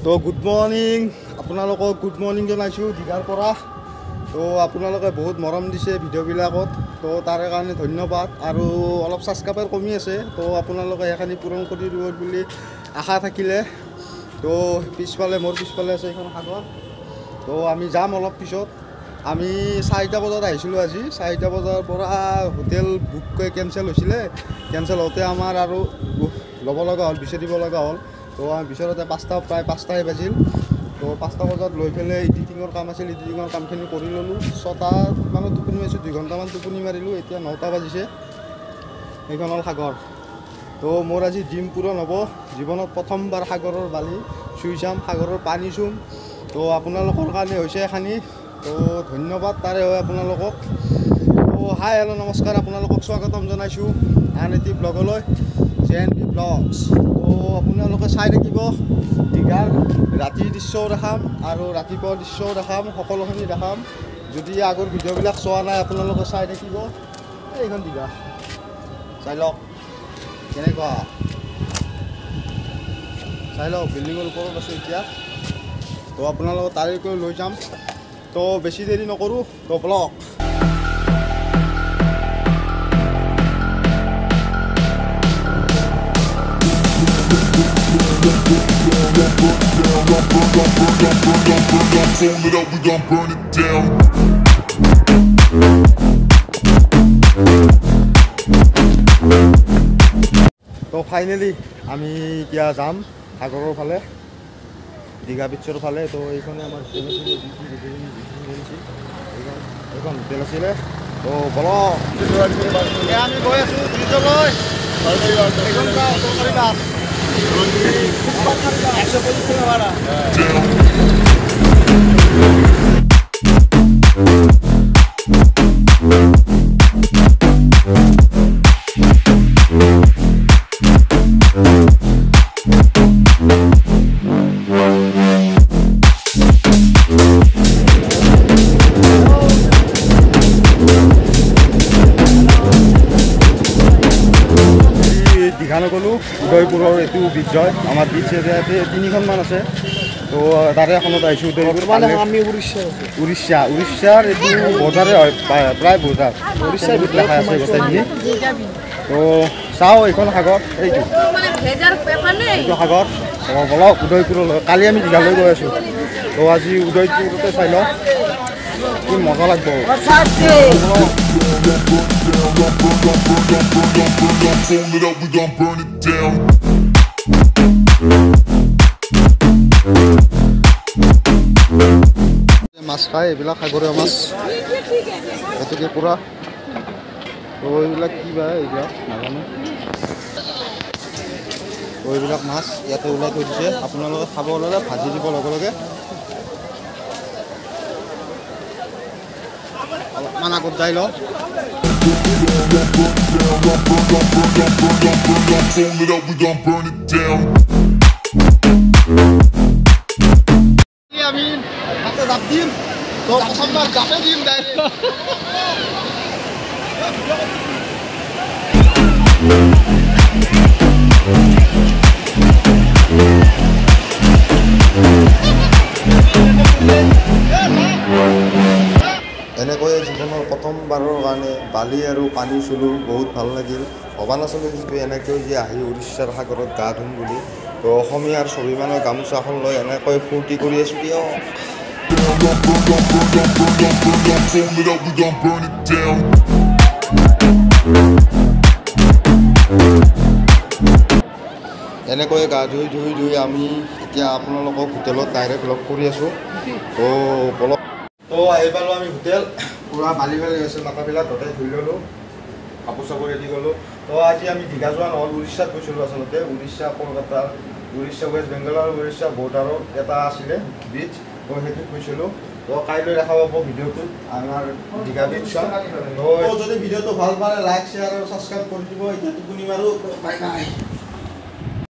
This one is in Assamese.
তো গুড মৰ্ণিং আপোনালোকক, গুড মৰ্ণিং জনাইছোঁ দীঘাৰ পৰা। তো আপোনালোকে বহুত মৰম দিছে ভিডিঅ'বিলাকত, তো তাৰে কাৰণে ধন্যবাদ। আৰু অলপ ছাবস্ক্ৰাইবাৰ কমি আছে, তো আপোনালোকে সেইখিনি পূৰণ কৰি দিব বুলি আশা থাকিলে। তো পিছফালে, মোৰ পিছফালে আছে এইখন সাগৰ। তো আমি যাম অলপ পিছত। আমি 4টা বজাত আহিছিলোঁ আজি। 4টা বজাৰ পৰা হোটেল বুক কৰি কেঞ্চেল হৈছিলে। কেঞ্চেল হওঁতে আমাৰ আৰু ল'ব লগা হ'ল, বিচাৰিব লগা হ'ল। তো আমি বিচৰাতে 5টা, প্ৰায় 5টাই বাজিল। তো 5টা বজাত লৈ পেলাই এডিটিঙৰ কাম আছিল, এডিটিঙৰ কামখিনি কৰি ল'লোঁ। 6টা মানত টোপনি মাৰিছোঁ, 2 ঘণ্টামান টোপনি মাৰিলোঁ। এতিয়া 9টা বাজিছে। সেইখন হ'ল সাগৰ। তো মোৰ আজি ড্ৰিম পূৰণ হ'ব, জীৱনত প্ৰথমবাৰ সাগৰৰ বালি চুই চাম, সাগৰৰ পানী চুম। তো আপোনালোকৰ কাৰণে হৈছে এখানি, তো ধন্যবাদ তাৰে হয় আপোনালোকক। তো হাই হেল্ল' নমস্কাৰ, আপোনালোকক স্বাগতম জনাইছোঁ আন এটি ব্লগলৈ, জে এন বি ব্লগছ। তো আপোনালোকে চাই থাকিব, দীঘাৰ ৰাতিৰ দৃশ্যও দেখাম আৰু ৰাতিপুৱাৰ দৃশ্যও দেখাম, সকলোখিনি দেখাম। যদি আগৰ ভিডিঅ'বিলাক চোৱা নাই আপোনালোকে চাই থাকিব। এইখন দীঘা চাই লওক কেনেকুৱা, চাই লওক। বিল্ডিঙৰ ওপৰত আছোঁ এতিয়া, তো আপোনালোকক তালৈকে লৈ যাম। তো বেছি দেৰি নকৰোঁ, তো ব্লগ। তো ফাইনেলি আমি এতিয়া যাম সাগৰৰ ফালে, দীঘা বিচৰ ফালে। তো এইখনে আমাৰ এইখন হোটেল আছিলে। তো বলক, আমি গৈ আছোঁ ব্ৰিজলৈ। এইখন চৰকাৰী বাছ, 125 টকা ভাড়া। দীঘা নগ'লোঁ, উদয়পুৰৰ এইটো বীচ হয়, আমাৰ বীচ এৰিয়াতে 3খনমান আছে। তো তাৰে এখনত আহিছোঁ উদয়পুৰ। আমি উৰিষ্যা, উৰিষ্যা, উৰিষ্যাৰ এইটো বজাৰে হয়, প্ৰায় বজাৰ উৰিষ্যাৰ লেখা আছে গোটেইখিনি। তো চাওঁ এইখন সাগৰ, এইটো এইটো সাগৰ। বলক উদয়পুৰলৈ। কালি আমি দীঘালৈ গৈ আছোঁ, তো আজি উদয়পুৰতে চাই লওঁ, কি মজা লাগব। মাছ খায় এইবিলাক সাগৰীয় মাছ, গতিকে পুৰা। তো এইবিলাক কি বা এইবিলাক নাজানো। তো এইবিলাক মাছ ইয়াতে ওলাই থৈ দিছে, আপোনালোকে খাব ওলালে ভাজি দিব লগে লগে। অলপমান আগত যাই লওঁ। আমি তাতে জাপ দিম, তো প্ৰথমবাৰ জাপে দিম ডাইৰেক্ট। এনেকৈয়ে জীৱনৰ প্ৰথমবাৰৰ কাৰণে বালি আৰু পানী চুলোঁ, বহুত ভাল লাগিল। ভবা নাছিলোঁ কিন্তু এনেকৈ যে আহি উৰিষ্যাৰ সাগৰত গা ধুম বুলি। তো অসমীয়াৰ স্বাভিমানৰ গামোচাখন লৈ এনেকৈ ফূৰ্তি কৰি আছোঁ দিয়ক। এনেকৈয়ে গা ধুই ধুই ধুই আমি এতিয়া আপোনালোকক হোটেলত ডাইৰেক্ট লগ কৰি আছোঁ। তো বলক। তো আহি পালোঁ আমি হোটেল, পূৰা বালি বালি আছে, মাথাবিলাক গোটেই ধুই ল'লোঁ, কাপোৰ চাপোৰ ৰেডি গ'লোঁ। তো আজি আমি দীঘা যোৱা নহ'ল, উৰিষ্যাত গৈছিলোঁ আচলতে। উৰিষ্যা, কলকাতা, উৰিষ্যা ৱেষ্ট বেংগল আৰু উৰিষ্যা বৰ্ডাৰত এটা আছিলে বীচ, তো সেইটোত গৈছিলোঁ। তো কাইলৈ দেখা পাব ভিডিঅ'টোত আমাৰ দীঘা বীচখন। তো যদি ভিডিঅ'টো ভাল পালে লাইক, শ্বেয়াৰ আৰু ছাবস্ক্ৰাইব কৰি দিব। এতিয়া টোপনি মাৰোঁ, বাই বাই।